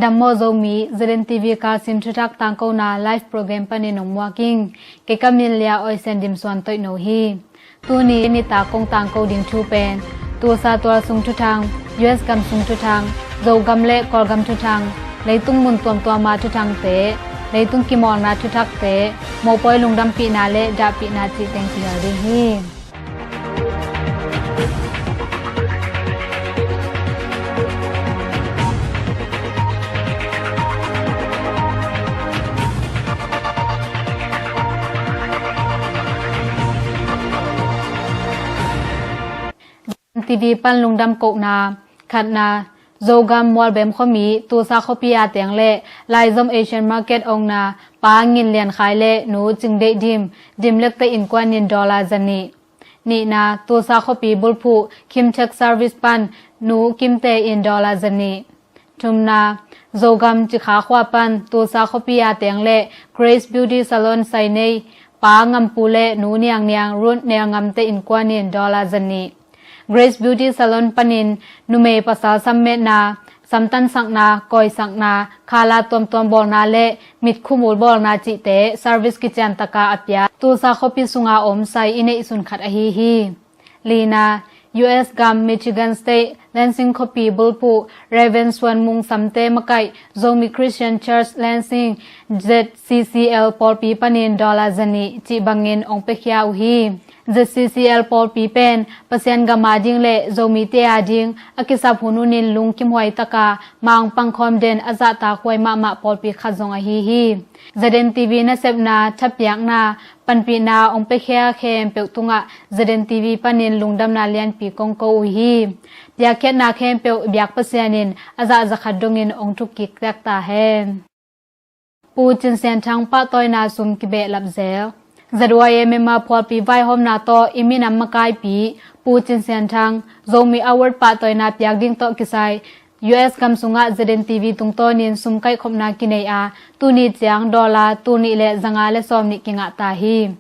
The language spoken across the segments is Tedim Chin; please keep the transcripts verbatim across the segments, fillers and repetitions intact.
Dam maw Zomi, Zeden T V Kachin thuthak tangkona live program panin ong muak ing. Kei ka min Lia Oi Sian Dim Suan Toih No hi. Tuni nitak kong tangko ding thu pen Tulsa tualsung thuthang, U S gam sung thuthang, Zogam le Kawlgam thuthang, leitung mun tuamtuama thuthangte, leitung kimawlna thuthakte, mopawi lungdampihna le dahpihna cih teng kihial ding hi. T V pan lungdam kohna. Khatna, Zogam Mualbem khuami Tulsa khuapi a teng le Laizom Asian Market owner Pa Ngin Lian Khai le Nu Cing Deih Dim, Dim Lek te innkuan in dollar zanih. Nihna, Tulsa khuapi bulphuh Kim Tech Service pan Nu Kim Te in dollar zanih. Thumna, Zogam Cikha khua pan Tulsa khuapi a teng le Grace Beauty Salon sai nei Pa Ngam Pu le Nu Niang Niang Ruth Nel Ngam te innkuan in dollar zanih. Grace Beauty Salon panin numei pasal sammetna, samtansakna, kawisakna, khala tuamtuam bawlna le mitkhumul bawlna cihte service kiciantaka a pia Tulsa khuapi sunga om sai i neih sun khat ahi hi. Lina, U S gam Michigan State Lansing khuapi bulphuh Reverend Suan Mung Samte makaih Zomi Christian Church Lansing Z C C L pawlpi panin dollar zanih cih bangin ong piakhia uh hi. Z C C L pawlpi pen Pasian gam a ding le Zomite a ding a kisap hun hunin lungkimhuai taka ma ong pangkhawm den a zahtak huai mahmah pawlpi khat zong ahi hi. Zeden T V nasepna thapiakna panpihna ong piakhia khempeuh tungah Zeden T V panin lungdamna lianpi kong ko uh hi. Piakkhiatna khempeuh biak Pasian in a zah zakhat dongin ong thukkik tek ta hen. Pu Cin Sian Thang pahtawina sum kibehlap zel. Z Y M M a phualpi vaihawmna tawh i minam makaipi Pu Cin Sian Thang Zomi Award pahtawina piak ding tawh kisai U S gam sungah Zeden T V tungtawnin sum kaihkhopna kinei a, tuni ciang dollar tul nih le zanga le sawm nih kingah ta hi.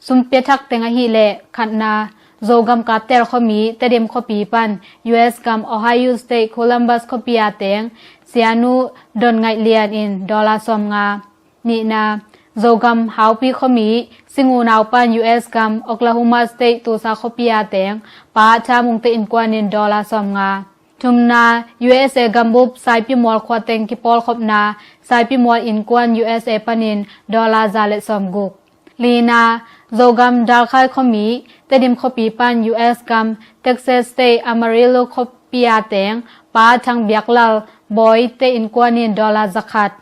Sum piathak teng ahih leh, khatna, Zogam Kaptel khuami Tedim khuapi pan U S gam Ohio State Columbus khuapi a teng Sianu Don Ngaih Lian in dollar sawmnga. Nihna, Zogam Haupi khuami Singunau pan U S gam Oklahoma State Tulsa khuapi a teng Pa Tha Mung te innkuan in dollar sawmnga. Thumna, U S A gambup Saipimual khua teng kipawlkhopna Saipimual innkuan U S A panin dollar za le sawmguk. Lina, Zogam Dalkhai khuami Tedim khuapi pan U S gam Texas State Amarillo khuapi a teng Pa Thang Biak Lal Bawi te innkuan in dollar zakhat.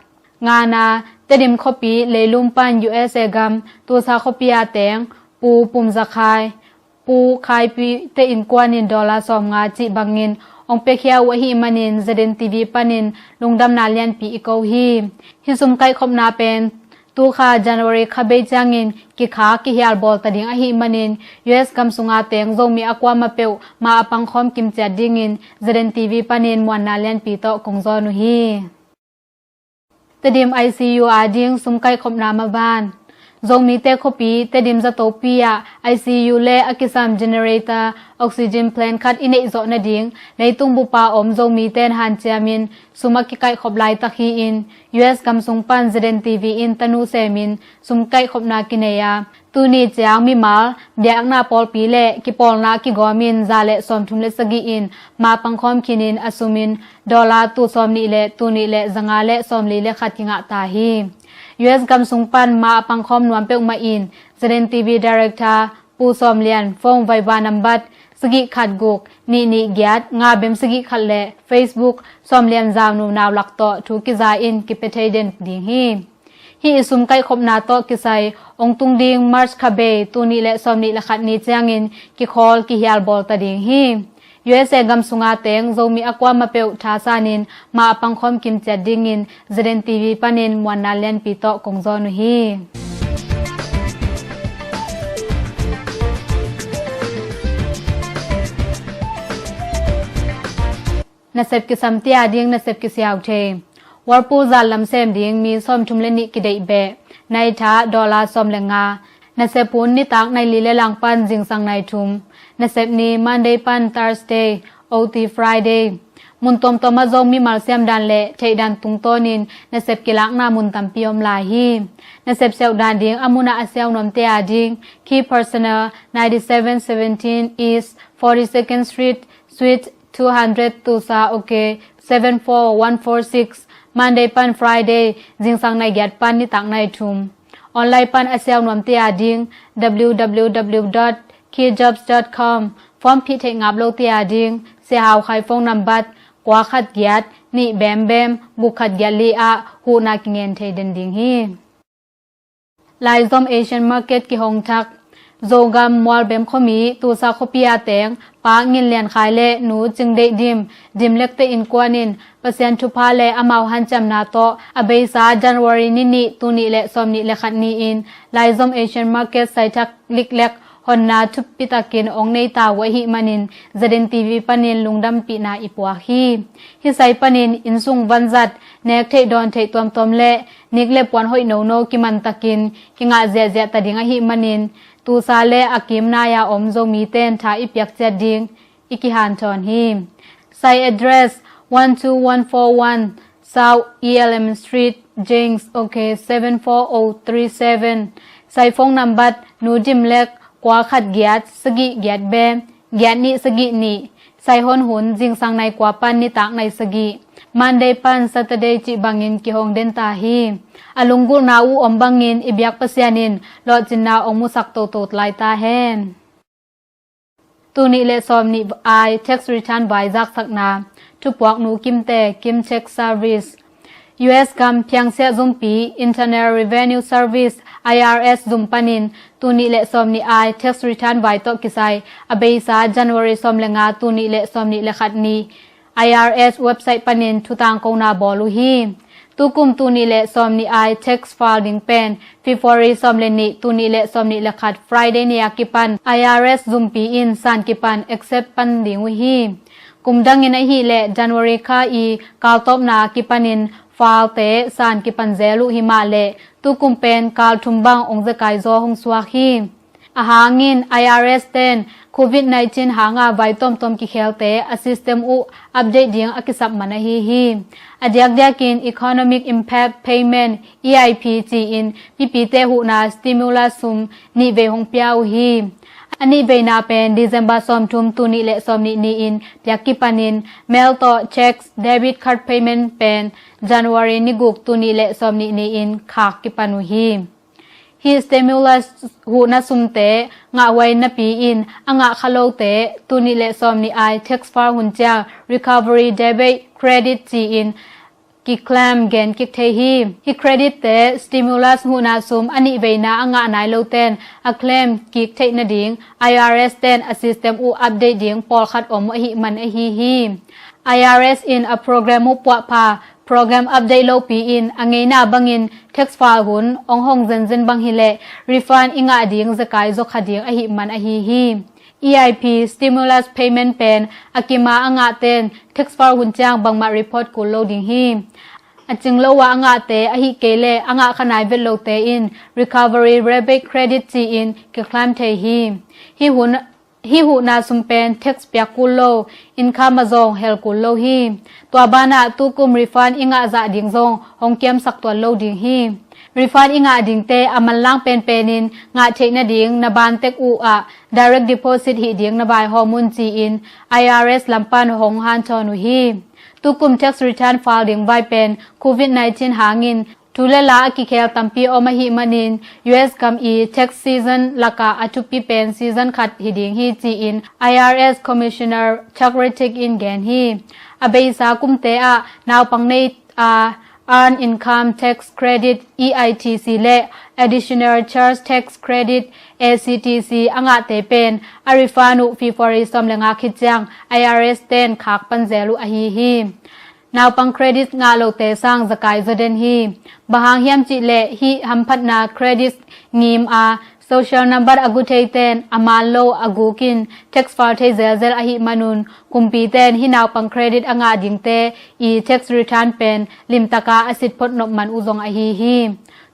Ngana, Tedim khuapi Leilum pan U S A gam Tulsa khuapi a teng Pu Pum Za Khai, Pu Khai Pi te innkuan in dollar sawmnga cih bangin ong piakhia uh ahih manin Zeden T V panin lungdamna lianpi i ko hi. Hih sum kaihkhopna pen tukha January kha bei ciangin kikha kihial bawl ta ding ahih manin U S gam sunga teng Zomi a kuamah peuh ma a pangkhawm kimciat dingin Zeden T V panin muanna lianpi tawh kong zawn uh hi. Tedim I C U a ding sum kaihkhopna maban. Zomite khuapi Tedim zatopi ah I C U le a kisam generator oxygen plant khat i neih zawh nading leitung bupa om Zomite in hanciamin sum a kikaihkhop laitak hi-in U S gam sung pan Zeden T V in tanu semin sum kaihkhopna kinei a, tuni ciang mimal biakna pawlpi le kipawlna kigawmin za le sawmthum le sagih in ma pangkhawm khinin a sumin dollar tul sawmnih le tul nih le zanga le sawmli le khat kingah ta hi. U S gam sung pan ma a pangkhawm nuam peuhmah in Zeden T V Director Pu Sawm Lian phone Viber nambat sagih khat guk nih nih giat nga bem sagih khat le Facebook Sawm Lian Zau Nu Nau Lak tawh thu kiza in kipia thei den ding hi. Hih i sum kaihkhopna tawh kisai ong tung ding March kha bei tul nih le sawmnih le khat ni ciangin kikhawl kihial bawl ta ding hi. U S A gam sunga teng Zomi a kuamah peuh thasanin ma a pangkhawm kimciat dingin Zeden T V panin muanna lianpi tawh kong zawn uh hi. Nasep kisam tia ding nasep kisiau thei. Whirlpool zan lam sem ding mi sawmthum le nih kideih beh. Naitha dollar sawm le nga. Nasep hun nitak nai li le lang pan zingsang nai thum. Nasep ni Monday pan Thursday, O T Friday. Mun tuamtuam ah zong mimal siamdan le theihdan tungtawnin nasep kilakna mun tampi om lai hi. Nasep siauhdan ding a munah a siau nuamte a ding, Key Personnel, ninety-seven seventeen East forty-second Street, Suite two hundred, Tulsa, OK, seven four one four six, Monday pan Friday, zingsang nai giat pan nitak nai thum. Online pan a siau nuamte a ding, www dot keyjobs dot com. Form phih theih ngap lote a ding, Sia Hau Khai phone number, kua khat giat, nih bem bem, guk khat giat li ah huhna kingen thei den ding hi. Laizom Asian Market kihong thak. Zogam Mualbem khuami Tulsa khuapi a teng Pa Ngin Lian Khai le Nu Cing Deih Dim, Dim Lek te innkuan in Pasian thupha le amau hanciamna tawh a beisa January ni nih, tul nih le sawm nih le khat ni-in Laizom Asian Market saithak liklek honna thupi takin ong nei ta uh ahih manin Zaden TV panin lungdampihna i puak hi. Hih sai panin innsung vanzat, nek theih dawn theih tuamtuam le nik le puan hoih nono kiman takin kingah ziahziah ta ding ahih manin Tulsa le a kim nai-a om Zomite in tha i piak ciat ding i kihanthawn hi. Sai address, one two one four one South E L M Street, Jenks, OK, seven four oh three seven. Sai phone number, Nu Dim Lek, kua khat giat, sagih giat bem, giat nih sagih nih. Sai hon hun, zingsang nai kua pan nitak nai sagih, Monday pan Saturday cih bangin kihong den ta hi. A lunggulhna uh om bangin i biak Pasian in lawhcinna ong musak toto lai ta hen. Tul nih le sawm nih ai tax return vai zaksakna. Thupuak Nu Kimte, Kim Tax Service. U S gam phiangsiah zumpi Internal Revenue Service, I R S zum panin tul nih le sawm nih ai tax return vai tawh kisai a beisa January sawm le nga, tul nih le sawm nih le khat ni I R S website panin thutangkona bawl uh hi. Tukum tul nih le sawm nih ai tax file ding pen February sawm le nih, tul nih le sawm nih le khat Friday ni a kipan I R S zumpi in san kipan accept pan ding uh hi. Kum dangin ahih leh January kha i kaltawpna a kipanin file te san kipan zel uh hi mah leh tukum pen kal thum bang ong zekai zaw hong suak hi. Ahang in I R S ten Covid nineteen hanga vai tuamtuam kikhelte a system uh update ding a kisap man ahi hi. A diakdiakin Economic Impact Payment, E I P, ci-in mipite huhna stimulus sum nih vei hong pia uh hi. A nih veina pen December sawmthum, tul nih le sawm nih ni-in piak kipanin mail tawh cheque, debit card payment pen January ni guk, tul nih le sawm nih ni-in khak kipan uh hi. Hih stimulus huhna sumte ngahhuai napi-in a ngah kha lote tul nih le sawm nih ai tax file hun ciang recovery debit credit ci-in kiclaim gen kik thei hi. Hih credit te stimulus huhna sum a nih veina a ngah nai loten a claim kik theih nading I R S ten a system uh update ding pawlkhat om ahih man ahi hi. I R S in a program uh puahpha, program update lopi-in a ngeina bangin tax file hun ong hong zenzen bang hileh refund i ngah ding zekai zaw kha ding ahih man ahi hi. E I P stimulus payment pen a kima a ngahten tax file hun ciang bangmah report kul lo ding hi. A cing lo ah a ngahte ahih kei leh a ngah kha nai vet lote in recovery rebate credit ci-in kiclaim thei hi. Hih hun Hih huhna sum pen tax piak kul lo, income ah zong hel kul lo hi. Tua banah tukum refund i ngah zah ding zong hong kiamsak tuan lo ding hi. Refund i ngah dingte a manlang penpenin ngah theih nading na bank tek uh ah direct deposit hih ding na vaihawm un ci-in I R S lam pan hong hanthawn uh hi. Tukum tax return file ding vai pen Covid nineteen hangin thu le la a kikhel tampi om ahih manin U S gam i tax season lakah a thupi pen season khat hi ding hi ci-in I R S Commissioner Chuck Rettig in gen hi. A beisa kumte ah naupang nei a Earned Income Tax Credit, E I T C, le Additional Charge Tax Credit, A C T C, a ngahte pen a refund uh February sawm le nga khit ciang I R S ten khak pan zel uh ahi hi. Naupang credit ngah lote sang zakai zaw den hi. Bang hang hiam cih leh hih hamphatna credit ngim a social number a gu theiten a man lo a gukin tax file thei zelzel ahih manun kumpiten hih naupang credit a ngah dingte i tax return pen limtaka a sit phot nop man uh zong ahi hi.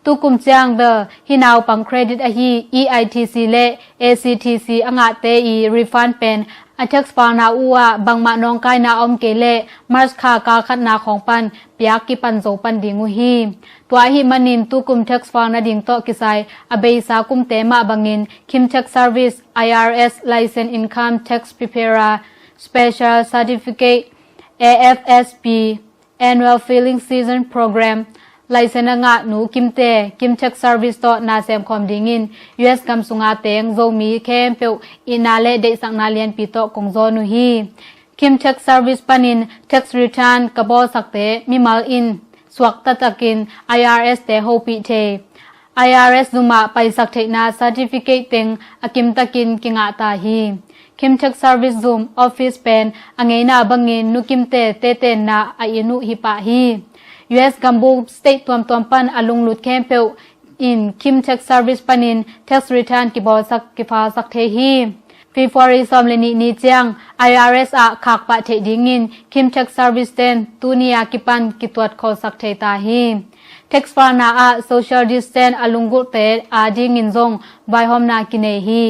Tukum ciang bel hih naupang credit ahi E I T C le A C T C a ngahte i refund pen a tax filena uh ah bangmah nawngkaina a om kei leh March kha kal khatna khawng pan piak kipan zo pan ding uh hi. Tua ahih manin tukum tax file nading tawh kisai a beisa kumte mah bangin Kim Tax Service, I R S License Income Tax Preparer, Special Certificate, A F S P, Annual Filing Season Program license a ngah Nu Kimte Kim Tax Service tawh na semkhawm dingin U S gam sunga teng Zomi khempeuh itna le deihsakna lianpi tawh kong zawn uh hi. Kim Tax Service panin tax return ka bawlsakte mimal in suak taktakin I R S te hopih thei, I R S zum ah paisak theihna certificate teng a kimtakin kingah ta hi. Kim Tax Service zum office pen a ngeina bangin Nu Kimte tetenna a inn uh hi pah hi. U S gambuk state tuamtuam pan a lunglut khempeuh in Kim Tax Service panin tax return kibawlsak kifalsak thei hi. February sawm le nih ni ciang I R S ah khakpah theih dingin Kim Tax Service ten tuni a kipan kituat kholsak thei ta hi. Tax filena ah social distance a lunggulhte adingin zong vaihawmna kinei hi.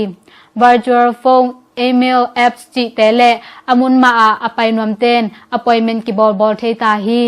Virtual phone, email, apps cihte le a mun mah ah a pai nuamten appointment kibawlbawl thei ta hi.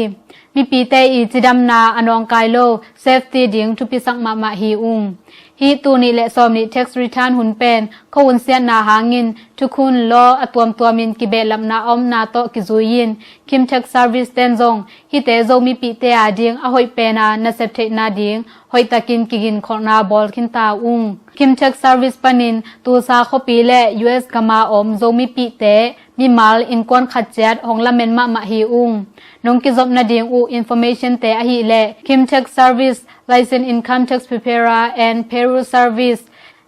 Mipite i cidamna a nawngkai lo safety ding thupisak mahmah hi ung. Hih tul nih le sawm nih tax return hun pen khuahun siatna hangin thukhun law a tuamtuamin kibehlapna a omna tawh kizui-in Kim Tax Service ten zong hihte Zomipihte ading a hoih pena nasep theihna ding hoihtakin kiginkholhna bawl khinta ung. Kim Tax Service panin Tulsa khuapi le U S gama om Zomipihte mimal innkuan khat ciat hong lamen mahmah hi ung. Nong kizop nading uh information te ahih leh Kim Tax Service, License Income Tax Preparer and Payroll Service,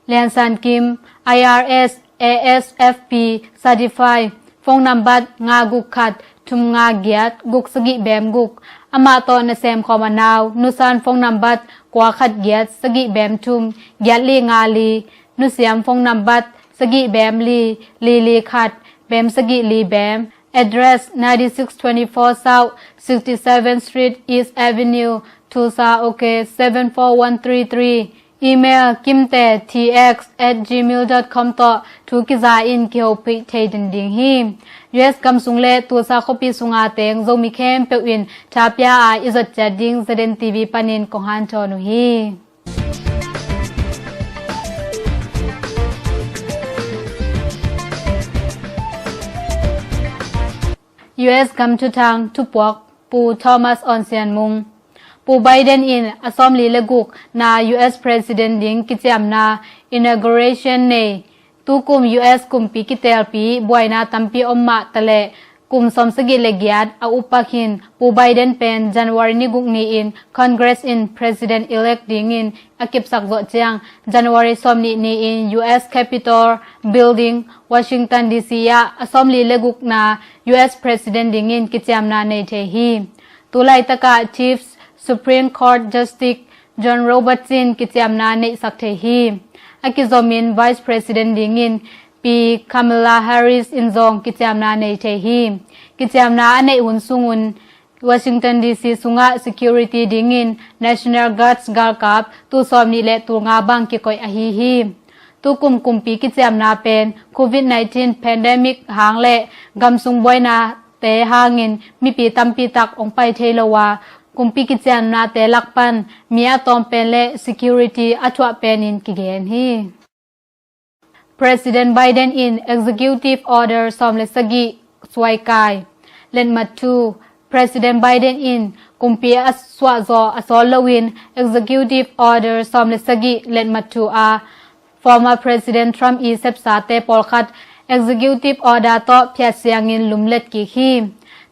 Liansan Kim, I R S, A S F P Certified, phone number nga guk khat thum nga giat guk sagih bem guk. Amah tawh na semkhawm a nau, Nu San phone number kua khat giat sagih bem thum giat li nga li, Nu Siam phone number sagih bem li li li khat bem sagih li bem. Address ninety six twenty four South sixty seventh Street East Avenue, Tulsa, OK seven four one three three. Email kimte T X at gmail dot com tawh thu kiza in kihopih thei den ding hi. U S gam sung le Tulsa khuapi sunga teng Zomi khempeuh in tha pia a i zot ciat ding Z N T V panin kong hanthawn uh hi. U S gam thuthang thupuak Pu Thomas Awn Sian Mung. Pu Biden in a sawmli le gukna U S President ding kiciamna inauguration nei. Tukum U S kumpi kitelpi buaina tampi om mah taleh kum sawmsagih le giat a upa khin Pu Biden pen January ni guk ni-in Congress in President-elect dingin a kipsak zawh ciang January sawmnih ni-in U S Capitol Building, Washington D C ah a sawmli le gukna U S President dingin kiciamna nei thei hi. Tulaitakah Chief Supreme Court Justice John Roberts in kiciamna neihsak thei hi. A kizomin Vice President dingin Pi Kamala Harris in zong kiciamna nei thei hi. Kiciamna a neih hun sungun Washington D C sungah security dingin National Guards galkap tul sawmnih le tul nga bang kikoih ahi hi. Tukum kumpi kiciamna pen Covid nineteen pandemic hang le gamsung buaina te hangin mipi tampi tak hong pai thei lo a, kumpi kiciamnate lak pan mi a tawm pen le security a thuah penin kigen hi. President Biden in Executive Order sawm le sagih suaikai. Letmat thu, President Biden in kumpi a suahzaw a sawl loin Executive Order sawm le sagih letmat thu a former President Trump i sepsate pawlkhat Executive Order tawh phiat siangin lumlet kik hi.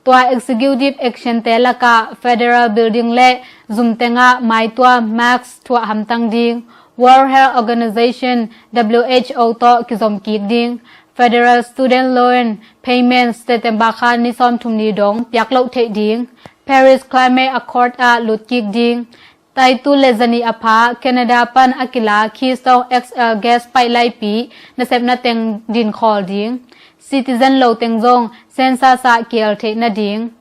Tua Executive Action te lakah Federal Building le zum tengah maituam, mask thuah hamtang ding, World Health Organization, W H O tawh kizom kik ding, Federal Student Loan Payment September kha ni sawmthum ni dong piak loh theih ding, Paris Climate Accord ah lut kik ding, Taitu le zani a pha Canada pan a kila Keystone X L gas pipeline pi nasepna teng dinkhawl ding. Citizen lo teng zong census ah kial theih nading.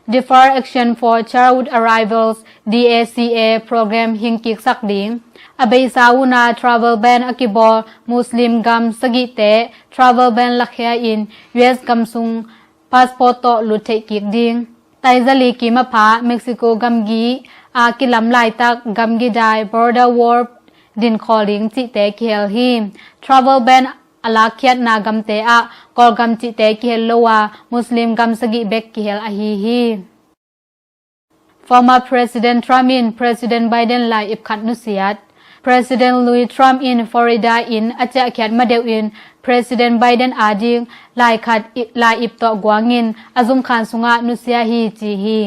Deferred Action for Childhood Arrivals, D A C A program hingkiksak ding. A beisa huna travel ban a kibawl Muslim gam sagihte travel ban lakhia in U S gam sung passport tawh lut theih kik ding. Taizali kim a pha Mexico gamgi a kilam laitak gamgi dai border wall dinkhawl ding cihte kihel hi. Travel ban a lakkhiatna gamte ah Kawlgam cihte kihel lo a Muslim gam sagih bek kihel ahi hi. Former President Trump in President Biden lai ip khat nusiat. President Louis Trump in Florida in a ciahkhiat madeuh in President Biden ading lai khat i- lai ip tawh guangin a zumkhan sungah nusia hi ci hi.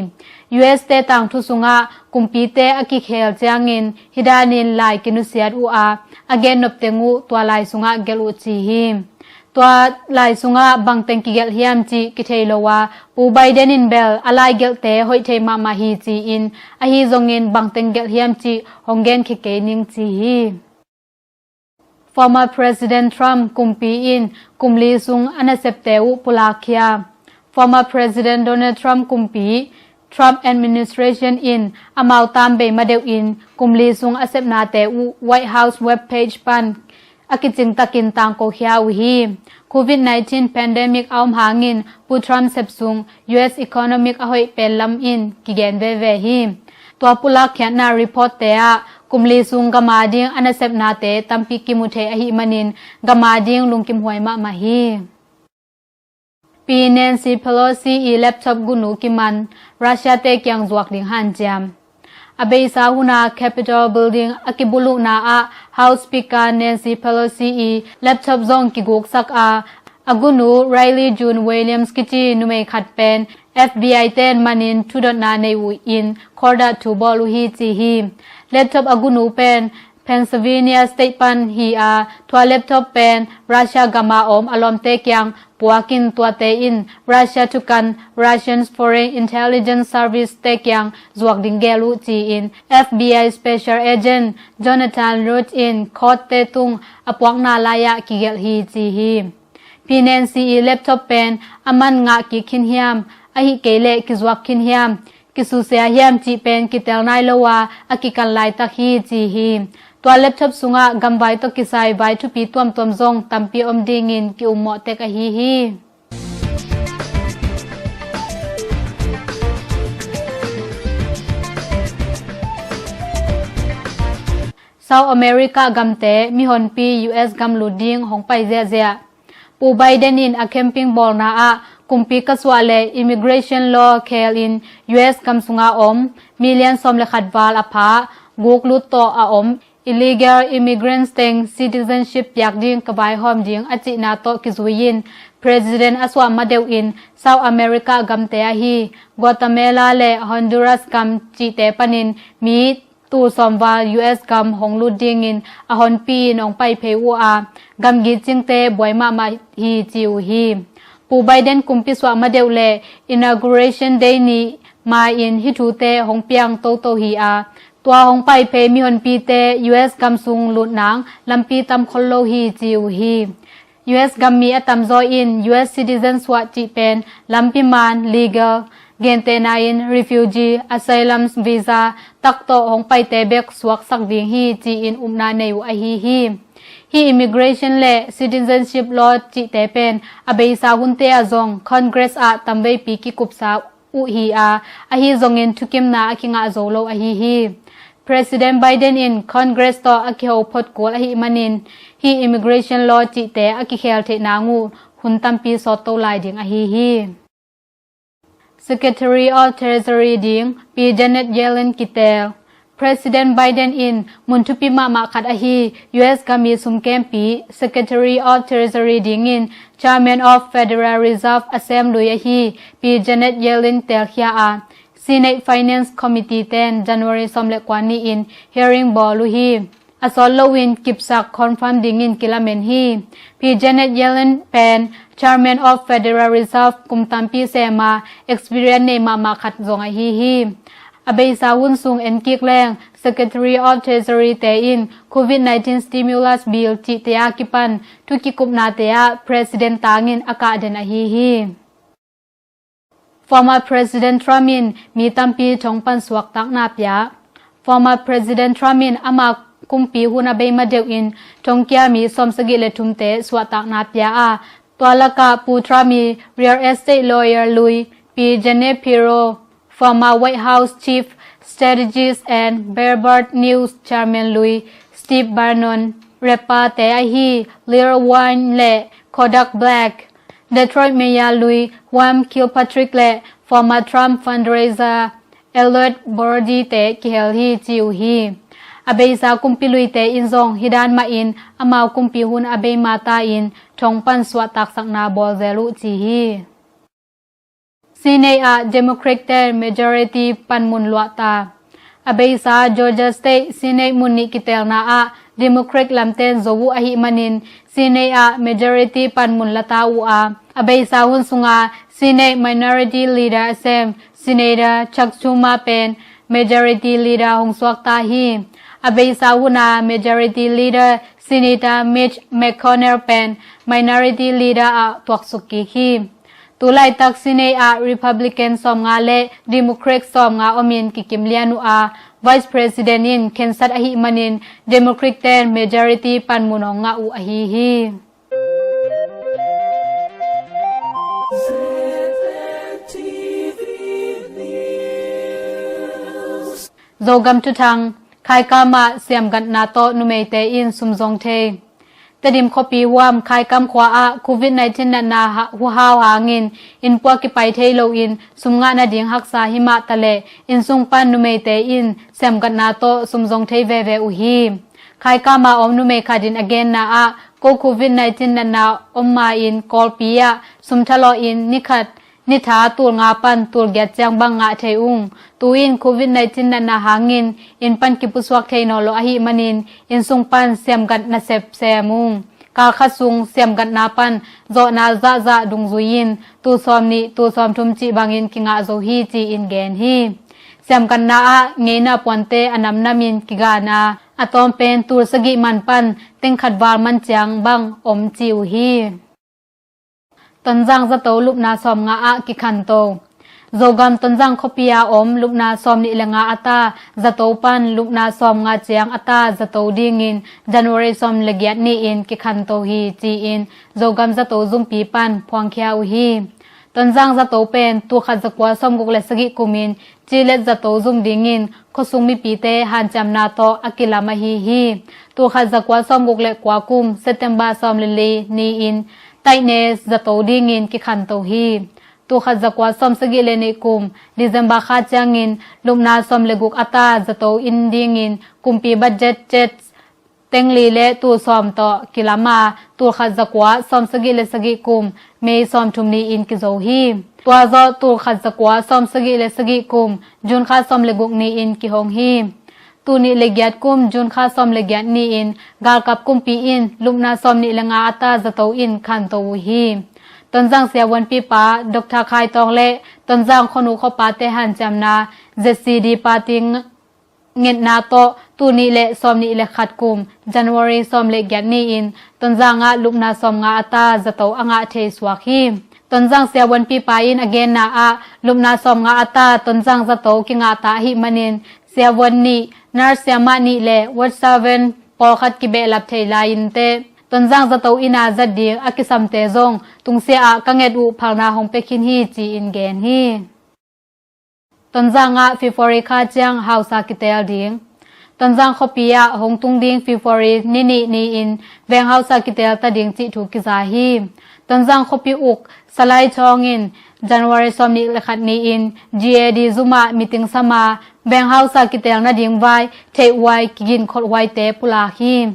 U S te tangthu sungah kumpite a kikhel ciangin hih danin lai kinusiat uh a, a gennop teng uh tua lai sungah gelh uh ci hi. Tua lai sungah bangteng kigelh hiam cih kithei lo a, Pu Biden in bel a lai gelhte hoih thei mahmah hi ci-in, ahi zongin bangteng gelh hiam cih hong genkhia kei ning ci hi. Former President Trump kumpi in kum li sung a nasepte uh pulakkhia. Former President Donald Trump kumpi Trump administration in amau tambei madeuh in kum li sung a sepnate uh White House web page pan a kicing takin tangkokhia uh hi. Covid nineteen pandemic a om hangin Pu Trump sep sung U S economic a hoih pen lam in kigen veve hi. Tua pulakkhiatna reportte ah kum li sung gam ading a nasepnate tampi kimu thei ahih manin gam ading lungkimhuai mahmah hi. Pi Nancy Pelosi i laptop gunu kiman, Russia te kiang zuak ding hanciam. A beisa huna Capitol Building a kibuluhna ah House Speaker Nancy Pelosi i laptop zong kiguksak a, a gunu Riley June Williams kici numei khat pen F B I ten manin thudotna nei uh in khualdah thu bawl uh hi ci hi. Laptop a gunu pen Pennsylvania State pan hi a, tua laptop pen Russia gam a om a lawmte kiang puakin tuate in Russia thukan Russian Foreign Intelligence Service te kiang zuak ding gel uh ci-in F B I Special Agent Jonathan Root in court te tung a puakna lai-ah kigelh hi ci hi. Pi Nancy i laptop pen a man ngah kik khin hiam, ahih kei leh kizuak khin hiam, kisusia hiam cih pen kitel nai lo a, a kikan laitak hi ci hi. Tua laptop sungah gamvai tawh kisai vai thupi tuamtuam zong tampi om dingin ki-ummawh tek ahi hi. South America gamte mihonpi U S gam lut ding hong pai ziahziah. Pu Biden in a campaign bawlna ah kumpi ka suah le immigration law khel in U S gam sunga om million sawm le khat val a pha guk lut tawh a om illegal immigrants teng citizenship piak ding ka vaihawm ding a cihna tawh kizui in President a suah madeuh in South America gamte ahi Guatemala le Honduras gam cihte panin mi tul sawm val U S gam hong lut dingin a honpi in hong pai phei uh a, gamgi cingte buai mahmah hi ci uh hi. Pu Biden kumpi suah madeuh le Inauguration Day ni ma-in hih thute hong piang toto hi a, tua hong pai phei mihonpite U S gam sung lut nang lampi tam khol lo hi ci uh hi. U S gammi a tamzaw in U S citizen suah cih pen lampi man, legal, gentehna in refugee, asylum visa tak tawh hong paite bek suaksak ding hi ci-in upna nei uh ahi hi. Hih immigration le citizenship law cihte pen a beisa hunte ah zong Congress ah tamveipi kikupsa uh hi a, ahi zongin thukimna a kingah zo lo ahi hi. President Biden in Congress tawh a kiho phot kul ahih manin hih immigration law cihte a kikhel theih nang uh hun tampi sawtto lai ding ahi hi. Secretary of Treasury ding Pi Janet Yellen kitel. President Biden in mun thupi mahmah khat ahi U S gami sumkempi Secretary of Treasury dingin Chairman of Federal Reserve a sem lui ahi Pi Janet Yellen telkhia a, Senate Finance Committee ten January sawm le kua ni-in hearing bawl uh hi. A sawt loin kipsak confirm dingin kilamen hi. Pi Janet Yellen pen Chairman of Federal Reserve kum tampi sema experience nei mahmah khat zong ahi hi. A beisa hun sung enkik leng Secretary of Treasury te in Covid nineteen stimulus bill cihte a kipan thu kikupnate ah President tangin a kahden ahi hi. Former President Trump in mi tampi thong pan suaktakna pia. Former President Trump in ama kumpi hun a bei ma deuh in thongkia mi sawmsagih le thumte suahtakna pia a, tua lakah Pu Trump i real estate lawyer lui Pi Jeanne Pirro, former White House Chief Strategist and Breitbart News Chairman lui Steve Bannon, rapper te ahi Lil Wayne le Kodak Black, Detroit Mayor lui Juan Kilpatrick le former Trump fundraiser Elliot Broidy te kihel hi ci uh hi. A beisa kumpi luite in zong hi dan mahin amau kumpi hun a bei mata in thong pan suahtaksakna bawl zel uh ci hi. Senate ah Democrat te majority panmun luahta. A beisa Georgia State Senate mun nih kitelna ah Democrat lamten zo uh ahih manin Senate ah majority panmun lata uh a, a beisa hun sunga Senate Minority Leader a sem Senator Chuck Schumer pen Majority Leader hong suakta hi. A beisa huna Majority Leader Senator Mitch McConnell pen Minority Leader ah tuaksuk kik hi. Tu laitak Senate ah Republican sawmnga le Democrat sawmnga omin kikim lian uh a, Vice President in khensat ahih manin Democrat ten majority panmun hong ngah uh ahi hi. Zogam thuthang. Khaikam ah siamgatna tawh numeite in sum zong thei. Tedim khuapi huam Khaikam khua ah Covid nineteen natna ha-, huhau hangin innpuak kipai thei loin sum ngah nading haksa hi mah taleh innsung pan numeite in siamgatna tawh sum zong thei veve uh hi. Khaikam a om numei khat in a genna ah ko Covid nineteen natna om ma-in Kawlpi ah sum thalawh in ni khat ni tha tul nga pan tul giat ciang bang ngah thei ung. Tu-in Covid nineteen natna hangin inn pan kipusuak thei nawn lo ahih manin innsung pan siamgat nasep sem ung. Kal khat sung siamgatna pan zawhna zahzah dungzui in tul sawm nih tul sawm thum cih bangin kingah zo hi ci-in gen hi. Siamgatna ah ngeina puante a namnamin kigana a tawm pen tul sagih man pan teng khat val man ciang bang om ci uh hi. Tonzang zato lupna sawmnga ah kikhanto. Zogam Tonzang khuapi a om lupna sawmnih le nga a ta zato pan lupna sawmnga ciang a ta zato dingin January sawm le giat ni-in kikhanto hi ci-in Zogam zato zumpi pan phuangkhia uh hi. Tonzang zato pen tul khat zakua sawmguk le sagih kumin Cilet zato zum dingin khuasung mipite hanciamna tawh a kilam ahi hi. Tul khat zakua sawmguk le kua kum September sawm le li ni-in Taihne zato dingin kikhanto hi. Tul khat zakua sawmsagih le nih kum December kha ciangin lupna sawm le guk a ta zato inn dingin kumpi budget cet teng li le tul sawm tawh kilam a, tul khat zakua sawmsagih le sagih kum May sawmthum ni-in kizo hi. Tua zawh tul khat zakua sawmsagih le sagih kum June kha sawm le guk ni-in kihong hi. Tul nih le giat kum June kha sawm le giat ni-in galkap kumpi in lupna sawmnih le nga a ta zato in khanto uh hi. Tonzang siavuanpipa Doctor Khai Tawng le Tonzang khuanu khuapate hanciamna Z C D party ngetna tawh tul nih le sawmnih le khat kum January sawm le giat ni-in Tonzang ah lupna sawmnga a ta zato a ngah thei suak hi. Tonzang siavuanpipa in a genna ah lupna sawmnga a ta Tonzang zato kingah ta ahih manin siavuan nih, nurse siamah nih le ward servant pawlkhat kibehlap thei lai-in teh Tonzang zato inn a zat ding a kisamte zong tungsia ah ka nget uh phalna hong pia khin hi ci-in gen hi. Tonzang ah February kha ciang hausa kitel ding. Tonzang khuapi ah hong tung ding February ni nih ni-in veng hausa kitel ta ding cih thu kiza hi. Tonzang khuapi uk Salai Thawng in January sawmnih le khat ni-in G A D zum ah meeting sam a veng hausa kitel nading vai theih huai kigin kholh huaite pulak hi.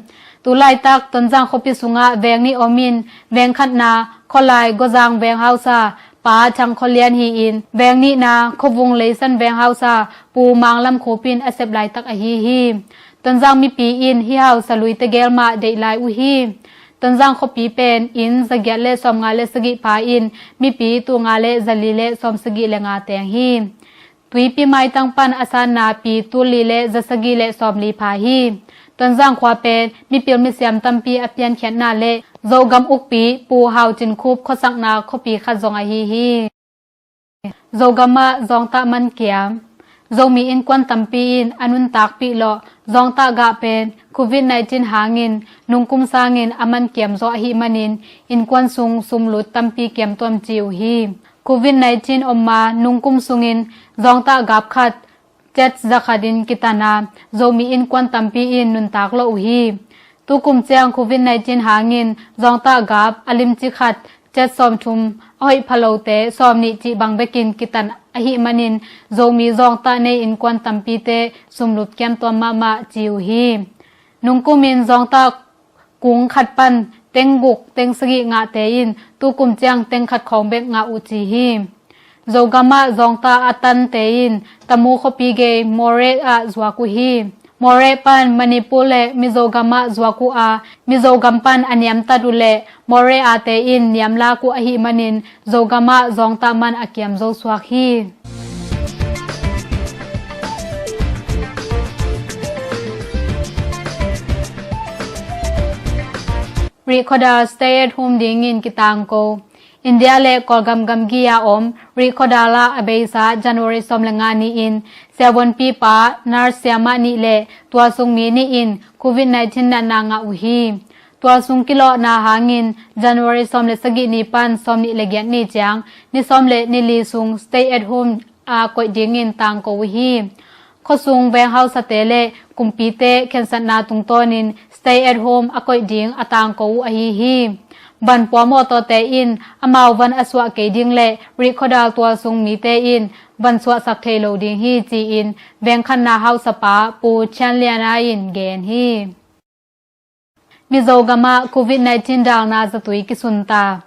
Tu laitak Tonzang khuapi sungah veng nih om in veng khatna Khawlai Gawzang veng hausa Pa Thang Khaw Lian hi-in veng nihna Khawvung Leisan veng hausa Pu Mang Lam Khup in a sep laitak ahi hi. Tonzang mipi in hih hausa lui tegel mah deih lai uh hi. Tonzang khuapi pen inn zagiat le sawmnga le sagih pha in mipi tulnga le zali le sawmsagih le nga teng hi. Tuipi maitang pan a sanna pi tulli le zasagih le sawmli pha hi. Tonzang khua pen mipil misiam tampi a piankhiatna le Zogam ukpi Pu Hau Cin Khup khuasakna khuapi khat zong ahi hi. Zogam ah zawngtah mankiam. Zomi innkuan tampi in a nuntakpih lawh zawngtah gah pen covid nineteen hangin nungkum sangin a mankiam zaw ahih manin innkuan sung sumlut tampi kiamtuam ci uh hi. Covid nineteen om ma nungkum sungin zawngtah gap khat kyat zakhatin kitan a, Zomi innkuan tampi in nuntak lawh uh hi. Tukum ciang covid nineteen hangin zawngtah gap a limci khat kyat sawmthum, a hoih phalote sawmnih cih bang bekin kitan ahih manin Zomi zawngtah nei innkuan tampite sumlut kiamtuam mahmah ci uh hi. Nungkumin zawngtah kung khat pan teng guk teng sagih ngahte in tukum ciang teng khat khawng bek ngah uh ci hi. Zogam ah zawngtah a tante in Tamu khuapi gei Moreh ah zuak uh hi. Moreh pan Manipur le Mizogam ah zuak uh a, Mizogam pan a niamtat uh le Moreh ate in niamlak uh ahih manin Zogam ah zawngtah man a kiam zo suak hi. Rihkhawdal stay at home dingin kitangko. India le Kawlgam gamgi a om Rihkhawdal ah a beisa January sawm le nga ni-in siavuanpipa nurse siamah nih le tualsung mi nih in covid nineteen natna ngah uh hi. Tualsung kilawhna hangin January sawm le sagih ni pan sawmnih le giat ni ciang ni sawm le ni li sung stay at home a koih dingin tangko uh hi. Khuasung venghausate le kumpite khensatna tungtawnin stay at home a koih ding a tangko uh ahi hi. Van puam awtawte in amau van a suah kei ding le Rihkhawdal tualsung mite in van suahsak thei lo ding hi ci-in vengkhanna hausapa Pu Chian Liana in gen hi. Mizogam ah covid nineteen dalna zatui kisunta.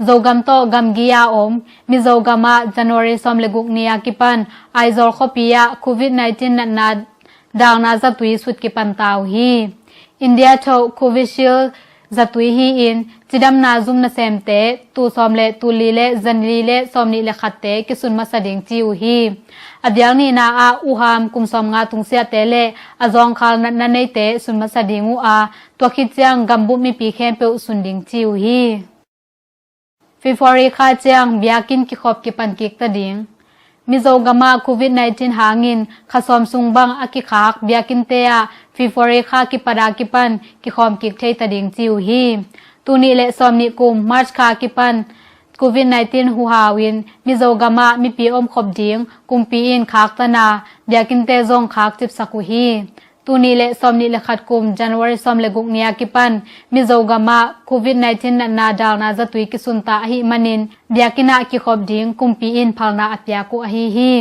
Zogam tawh gamgi a om Mizogam ah January sawm le guk ni a kipan Aizawl khuapi ah covid nineteen natna dalna zatui sut kipanta uh hi. India thoh Covishield zatui hi-in cidamna zum nasemte tul sawm le tul li le zali le sawmnih le khatte kisun masa ding ci uh hi. A bial nihna ah uham kum sawmnga tungsiahte le a zawngkhal natna neite sun masa ding uh a, tua khit ciang gambup mipi khempeuh sun ding ci uh hi. February kha ciang biakinn kikhop kipan kik ta ding. Mizogam ah covid nineteen hangin kha sawm sung bang a kikhak biakinnte ah February kha kipat a kipan kikhawm kik thei ta ding ci uh hi. Tul nih le sawmnih kum March kha kipan covid nineteen huhau in Mizogam ah mipi omkhop ding kumpi in khaktan a, biakinnte zong khak cipsak uh hi. Tul nih le sawmnih le khat kum January sawm le guk ni a kipan Mizogam ah covid nineteen natna dalna zatui kisunta ahih manin biakinn ah kikhop ding kumpi in phalna a piak uh ahi hi.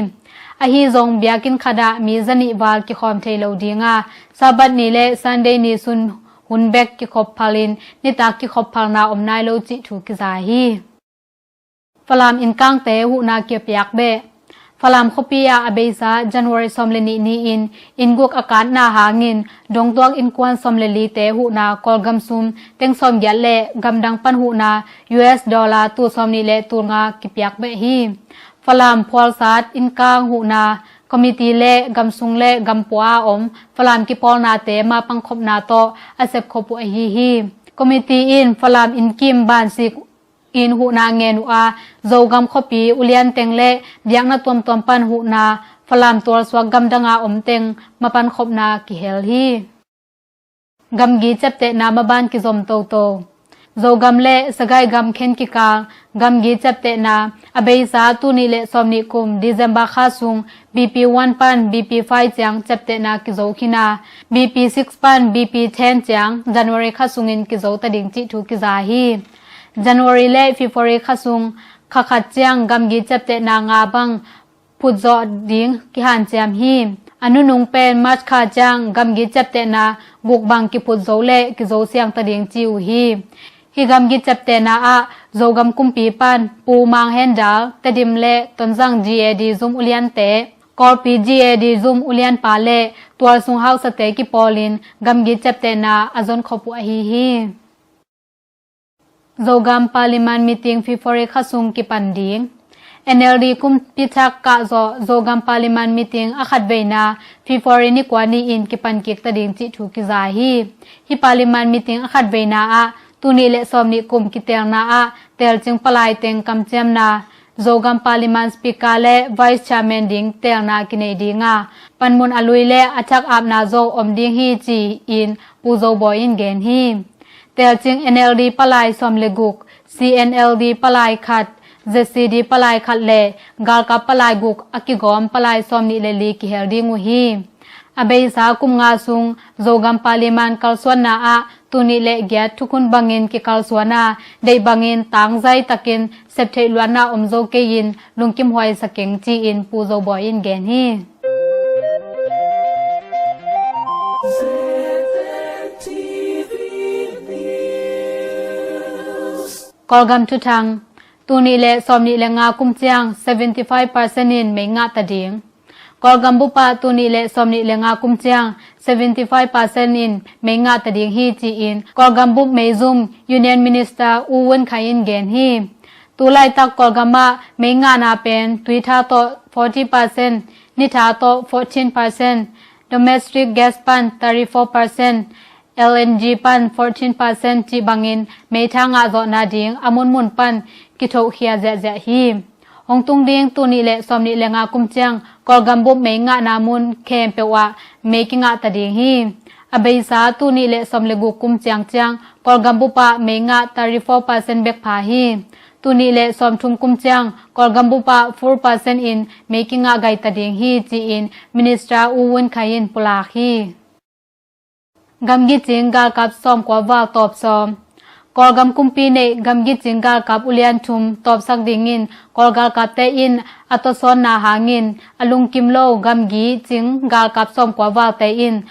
Ahi zong biakinn khat ah mi zanih val kikhawm thei lo ding a, Sabbath ni le Sunday ni sun hun bek kikhop phalin nitak kikhop phalna om nai lo cih thu kiza hi. Falam innkangte huhna kiapiak beh. Falam khuapi ah a beisa January sawm le nih ni-in inn guk a katna hangin dongtuak innkuan sawm le lite huhna Kawlgam sum teng sawm giat le gamdang pan huhna U S dollar tul sawmnih le tul nga kipiak beh hi. Falam phualsat innkang huhna committee le gamsung le gampua a om Falam kipawlnate mapangkhopna tawh a sepkhop uh ahi hi. Committee in Falam innkim bansik in huhna ngen uh a, Zogam khuapi ulian teng le biakna tuamtuam pan huhna Falam tualsuak gamdang a om teng mapankhopna kihel hi. Gamgi ciaptehna maban kizom toto. Zogam le Sagaing gam khen kikal gamgi ciaptehna a beisa tul nih le sawmnih kum December kha sung B P one pan B P five ciang ciaptehna kizo khin a, B P six pan B P ten ciang January kha sungin kizo ta ding cih thu kiza hi. January le February kha sung kha khat ciang gamgi ciaptehna nga bang phutzawh ding kihanciam hi. A nunung pen March kha ciang gamgi ciaptehna guk bang kiphut zo le kizo siang ta ding ci uh hi. Hih gamgi ciaptehna ah Zogam kumpi pan Pu Mang Hen Dal, Tedim le Tonzang G A D zum uliante, Kawlpi G A D zum ulianpa le tualsung hausate kipawlin gamgi ciaptehna a zonkhop uh ahi hi. Zogam Parliament meeting February kha sung kipan ding. N L D kumpi thak kahzawh Zogam Parliament meeting a khatveina February ni kua ni-in kipan kik ta ding cih thu kiza hi. Hih Parliament meeting a khatveina ah tul nih le sawmnih kum kitelna ah telcing palai teng kamciamna Zogam Parliament Speaker le Vice Chairman ding teelna kinei ding a, panmun a lui le a thak apna zo om ding hi ci-in Pu Zo Bawi in gen hi. Teelcing N L D palai sawm le guk, C N L D palai khat, Z C D palai khat le galkap palai guk a kigawm palai sawm nih le li kihel ding uh hi. A beisa kum nga sung Zogam Parliament kalsuanna ah tul nih le giat thukhun bangin kikalsuan a, deih bangin tangzai takin septheih luatna om zo kei-in lungkim huai sa keng ci-in Pu Zo Bawi in gen hi. Kawlgam thuthang. Tul nih le sawm nih le nga kum ciang seventy five percent in mei ngah ta ding. Kawlgam bup ah tul nih le sawm nih le nga kum ciang seventy five percent in mei ngah ta ding hi ci-in Kawlgam bup meizum Union Minister U Win Khai in gen hi. Tu laitak Kawlgam ah mei ngahna pen tuitha tawh forty percent, nitha tawh fourteen percent, domestic gas pan thirty four percent, L N G pan fourteen percent cih bangin meitha ngah zawhna ding a munmun pan kithohkhia ziahziah hi. Hong tung ding tul nih le sawm nih le nga kum ciang Kawlgam bup mei ngahna mun khempeuh ah mei kingah ta ding hi. A beisa tul nih le sawm le guk kum ciang ciang Kawlgam bup ah mei ngah thirty four percent bek pha hi. Tul nih le sawm thum kum ciang Kawlgam bup ah four percent in mei kingah gai ta ding hi ci-in Minister U Win Khai in pulak hi. Gamgi cing galkap sawmkua val tawp sawm. Kawlgam kumpi neih gamgi cing galkap ulian thum tawpsak dingin Kawl galkapte in a tawsawnna hangin a lungkim lo gamgi cing galkap sawmkua valte in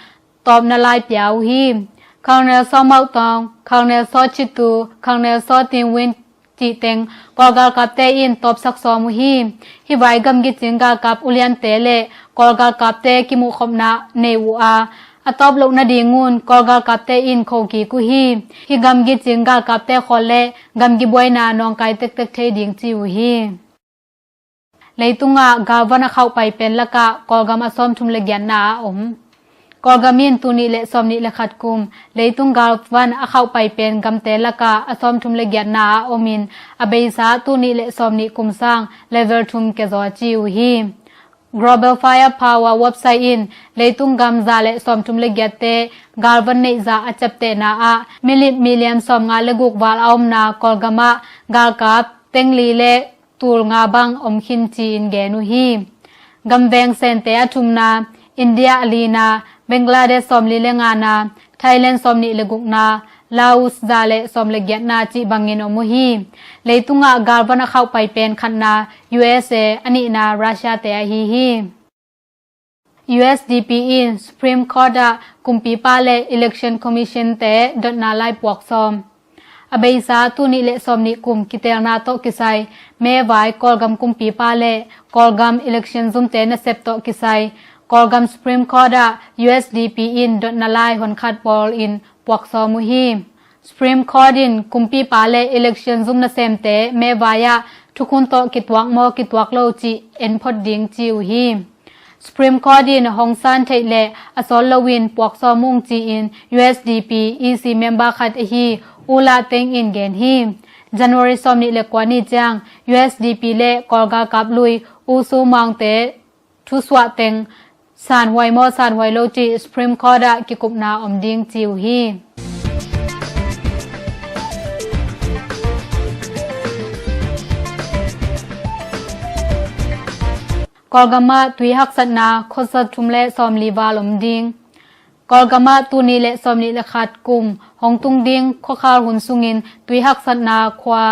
tawpna lai pia uh hi. Colonel Saw Mauh Tawng, Colonel Saw Chitu, Colonel Saw Tin Win cih teng Kawl galkapte in tawpsak sawm uh hi. Hih vai gamgi cing galkap uliante le Kawl galkapte kimuhkhopna nei uh a, a tawp loh nadingun Kawl galkapte in khokik uh hi. Hih gamgi cing galkapte khawl le gamgi buaina nawngkai tektek thei ding ci uh hi. Leitungah galvan a khauhpai pen lakah Kawlgam a sawmthum le giatna a om. Kawlgam in tul nih le sawm nih le khat kum leitung galvan a khauhpai pen gamte lakah a sawmthum le giatna a om in a beisa tul nih le sawm nih kum sang level thum kia zaw ci uh hi. Global Firepower website in leitung gam za le sawmthum le giatte galvan neih za a ciaptehna ah milim million sawmnga le guk val a omna Kawlgam ah galkap tengli le tul nga bang om khin ci-in gen uh hi. Gamveng sente a thumna, India a lina, Bangladesh sawmli le ngana, Thailand sawmnih le gukna, Laos za le sawm le giatna cih bangin om uh hi. Leitungah galvan a khauhpai pen khatna U S A, a nihna Russia te ahi hi. U S D P in Supreme Court ah kumpipa le Election Commission te dotna lai puak sawm. A beisa tul nih le sawm nih kum kiteelna tawh kisai mevai Kawlgam kumpipa le Kawlgam election zumte nasep tawh kisai Kawlgam Supreme Court ah U S D P in dotna lai honkhat bawl in puak sawm uh hi. Supreme Court in kumpipa le election zum nasemte mevai ah thukhun tawh kituak maw kituak lo cih en phot ding ci uh hi. Supreme Court in hong san theih le a sawt loin puak sawm ung ci-in U S D P E C member khat ahi U La Teng in gen hi. January sawm nih le kua ni ciang U S D P le Kawl galkap lui U Su Maung te thusuah teng sanhuai maw sanhuai lo cih Supreme Court ah kikupna om ding ci uh hi. Kawlgam ah tui haksatna khua za thum le sawmli val om ding. Kawlgam ah tul nih le sawm nih le khat kum hong tung ding khuakhal hun sungin tui haksatna khua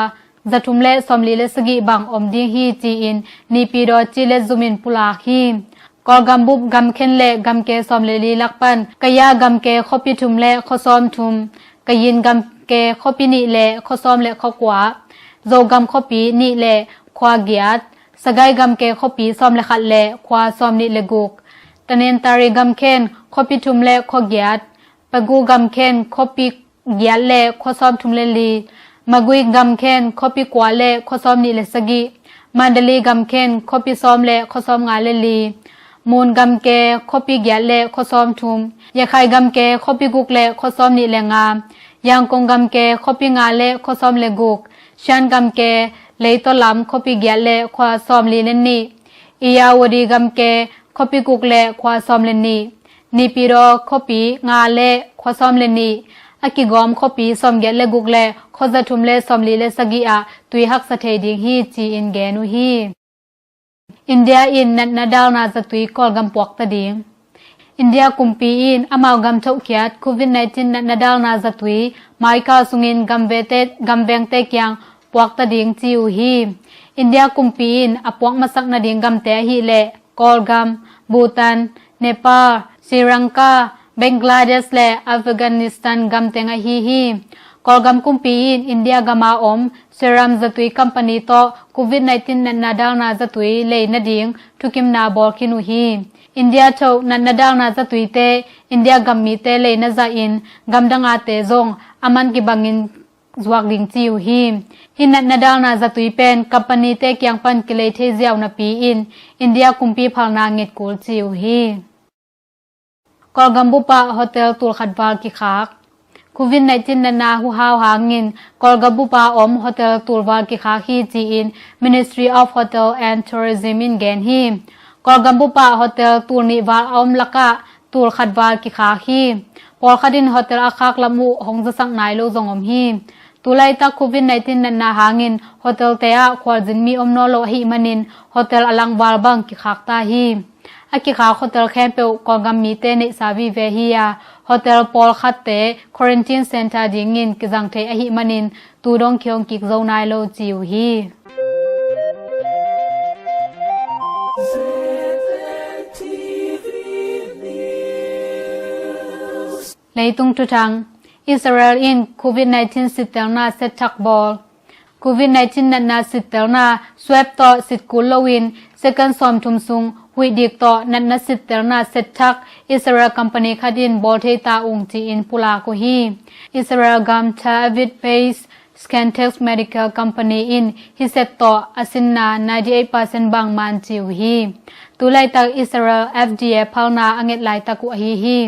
za thum le sawmli le sagih bang om ding hi ci-in Naypyidaw cih letzumin pulak hi. Kawlgam bup gamkhen le gamke sawm le li lak pan Kaya gamke khuapi thum le khua sawm thum, Kayin gamke khuapi nih le khua sawm le khua kua, Zogam khuapi nih le khua giat, Sagaing gamke khuapi sawm le khat le khua sawm nih le guk, Tanintharyi gamkhen khuapi thum le khua giat, Pegu gamkhen khuapi giat le khua sawm thum le li, Magway gamkhen khuapi kua le khua sawm nih le sagih, Mandalay gamkhen khuapi sawm le khua sawm nga le li, Mon gamke khuapi giat le khua sawm thum, Rakhine gamke khuapi guk le khua sawm nih le nga, Yangon gamke khuapi nga le khua sawm le guk, Shan gamke Leitaw lam khuapi giat le khua sawmli le nih, Irrawaddy gamke khuapi guk le khua sawm le nih, Naypyidaw khuapi nga le khua sawm le nih, a kigawm khuapi sawmgiat le guk le khua zathum le sawmli le sagih ah tui haksa thei ding hi ci-in gen uh hi. India in natna dalna zatui Kawlgam puakta ding. India kumpi in amau gam thohkhiat covid nineteen natna dalna zatui maikal sungin gamvete, gamvengte kiang puakta ding ci uh hi. India kumpi in a puak masak nading gamte ahih leh Kawlgam, Bhutan, Nepal, Sri Lanka, Bangladesh le Afghanistan gam teng ahi hi. Kawlgam kumpi in India gama om Serum zatui company tawh covid nineteen natna dalna zatui lei nading thukimna bawl khin uh hi. India thoh natna dalna zatuite India gam mite leina zahin gamdang ate zong a man kibangin zuak ding ci uh hi. Hih natna dalna zatui pen company-te kiang pan kilei thei ziau napi-in India kumpi phalna nget kul ci uh hi. Kawlgam bup ah hotel tulkhat val kikhak. Covid nineteen natna huhau hangin Kawlgam bup ah om hotel tulval kikhak hi ci-in Ministry of Hotel and Tourism in gen hi. Kawlgam bup ah hotel tulnih val a om lakah tulkhat val kikhak hi. Pawlkhat in hotel a khak lam uh hong zasak nai lo zong om hi. Tulaitak covid nineteen natna hangin hotelte ah khualzin mi om nawn lo ahih manin hotel a langval bang kikhak ta hi. A kikhak hotel khempeuh Kawlgam mite neihsa vive hi a, hotel pawlkhatte quarantine center dingin kizang thei ahih manin tu dong kihong kik zo nai lo ci uh hi. Leitung thuthang. Israel in covid nineteen sittelna setthak bawl. Covid nineteen natna sittelna swab tawh sitkul loin second sawmthum sung huihdik tawh natna sittelna setthak Israel company khat in bawl thei ta ung ci-in pulak uh hi. Israel gam Tel Aviv based Scantex Medical Company in hih set tawh a sinna ninety eight percent bang man ci uh hi. Tulaitak Israel F D A phalna a nget laitak uh ahi hi.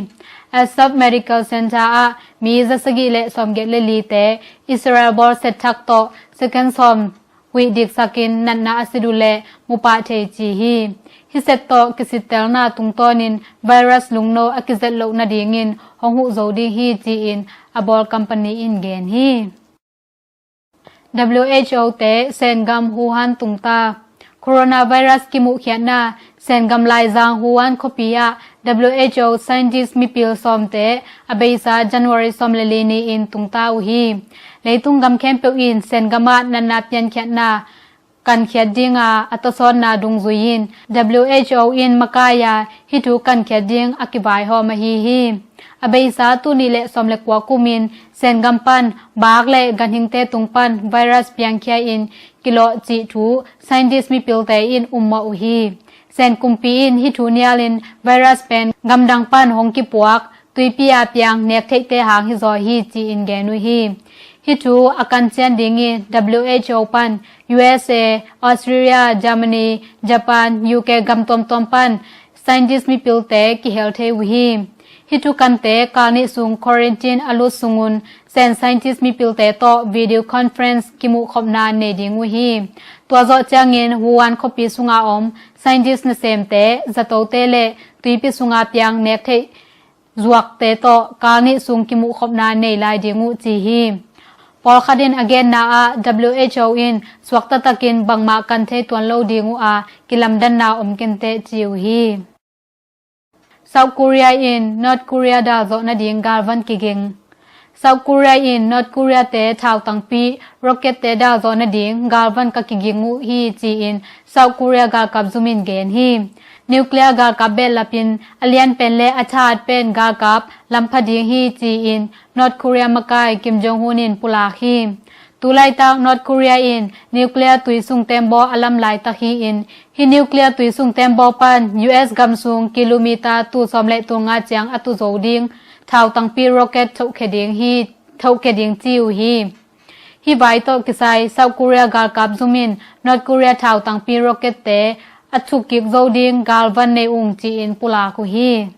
Asaf Medical Center ah mi zasagih le sawmgiat le lite Israel bawl setthak tawh second sawm huih diksakin natna a sit uh leh mupah thei ci hi. Hih set tawh kisittelna tungtawnin virus lungno a kizet loh nadingin hong huh zo ding hi ci-in a bawl company in gen hi. W H O te Sengam Wuhan tungta. Coronavirus kimuhkhiatna Sengam laizang Wuhan khuapi ah W H O scientist mipil sawmte a beisa January sawm le li ni-in tungta uh hi. Leitung gam khempeuh in Sengam ah natna piankhiatna kankhiat dinga a tawsawnna dungzui in W H O in makai a hih thu kankhiat ding a kivaihawm ahi hi. A beisa tul nih le sawm le kua kumin Sengam pan baak le ganhingte tung pan virus piangkhia in kilawh cih thu scientist mipilte in ummawh uh hi. Sen kumpi in hih thu nialin virus pen gamdang pan hong kipuak tuipi a piang nek theihte hang hizaw hi ci-in gen uh hi. Hih thu a kancian dingin W H O pan U S A, Australia, Germany, Japan, U K gam tuamtuam pan scientist mipilte kihel thei uh hi. Hih thukante kal nih sung quarantine a lut sungun Sen scientist mipilte tawh video conference kimuhkhopna nei ding uh hi. Tua zawh ciangin Wuhan khuapi sunga om scientist nasemte, zatote le tuipi sunga piang nek theih zuakte tawh kal nih sung kimuhkhopna nei lai ding uh ci hi. Pawlkhat in a genna ah W H O in suakta takin bangmah kan thei tuan lo ding uh a kilamdanna om kenteh ci uh hi. South Korea in North Korea dalzawh nading galvan kiging. South Korea in North Korea te thautangpi rocket te dalzawh nading galvan ka kiging uh hi ci-in South Korea galkap zum in gen hi. Nuclear galkap behlapin a lian pen le a thahat pen galkap lampha ding hi ci-in North Korea makai Kim Jong Un in pulak hi. Tulaitak North Korea in nuclear tuisung tembaw a lam laitak hi-in hih nuclear tuisung tembaw pan U S gam sung kilometer tul sawm le tul nga ciang a tu zo ding thautangpi rocket thohkhia ding hi, thohkhia ding ci uh hi. Hih vai tawh kisai South Korea galkap zum in North Korea thautangpi rocket te a thukkik zo ding galvan nei ung ci-in pulak uh hi.